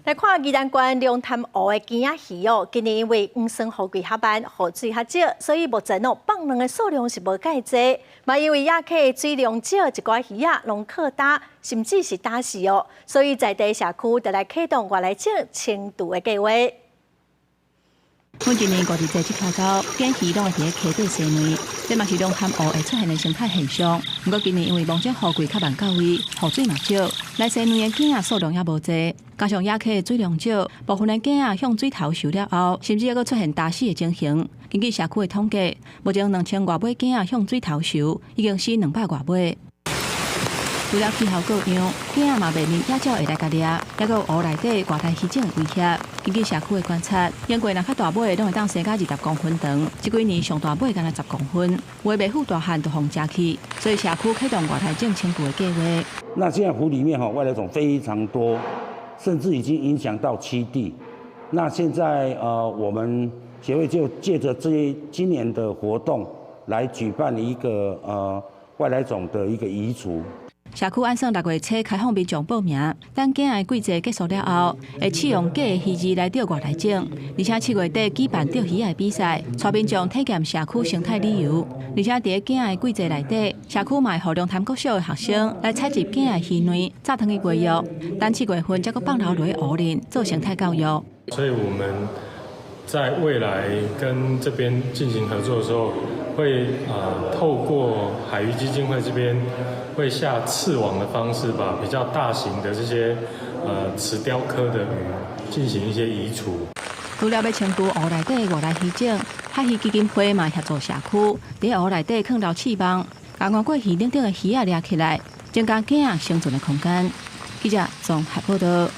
來看宜蘭縣龍潭湖的墘仔魚哦，今年因為黃酸雨季較慢，雨水較少，所以目前哦放卵的數量是無蓋濟。嘛因為野溪的水量少，一寡魚仔攏靠礁，甚至是礁死哦，所以在地社區就來啟動外來種清除的計劃。每一年五日節這條溝，墘魚攏會佇溪底生卵，這嘛是龍潭湖會出現的生態現象。毋過今年因為芒種雨季較慢到位，雨水嘛少，來生卵的墘仔數量也無濟，加上野溪的水量少，部分的墘仔向水頭收了後，甚至猶閣出現礁死的情形。根據社區的統計，目前2000外尾墘仔向水頭收，已經死200外尾。除了氣候各樣，墘仔嘛袂免野鳥會來共掠，猶閣有湖內底外來魚種的威脅。根據社區的觀察，英國若較大尾，攏會當生到20公分長。這幾年上大尾干焦10公分，有的袂赴大漢就予食去，所以社區啟動外來種清除的計劃。那現在湖裡面哈外來種非常多，甚至已經影響到棲地。那現在我們協會就借著這今年的活動來舉辦一個外來種的一個移除。社區按算6月初開放民眾報名，等墘仔的季節結束了後，會試用假的魚餌來釣外來種，而且7月底舉辦釣魚仔的比賽，帶民眾體驗社區生態旅遊。而且佇墘仔的季節內底，社區嘛會予龍潭國小的學生來採集墘仔魚卵，炸湯去賣藥。等7月份才閣放流落湖裡做生態教育。所以我們在未來跟這邊進行合作的時候，會透過海魚基金會這邊會下刺網的方式，把比較大型的這些慈鯛科的魚進行一些移除。除了欲清除湖內底外來魚種，海魚基金會嘛協助社區佇湖內底囥流刺網，共吳過魚等等的魚仔掠起來，增加墘仔生存的空間。記者綜合報道。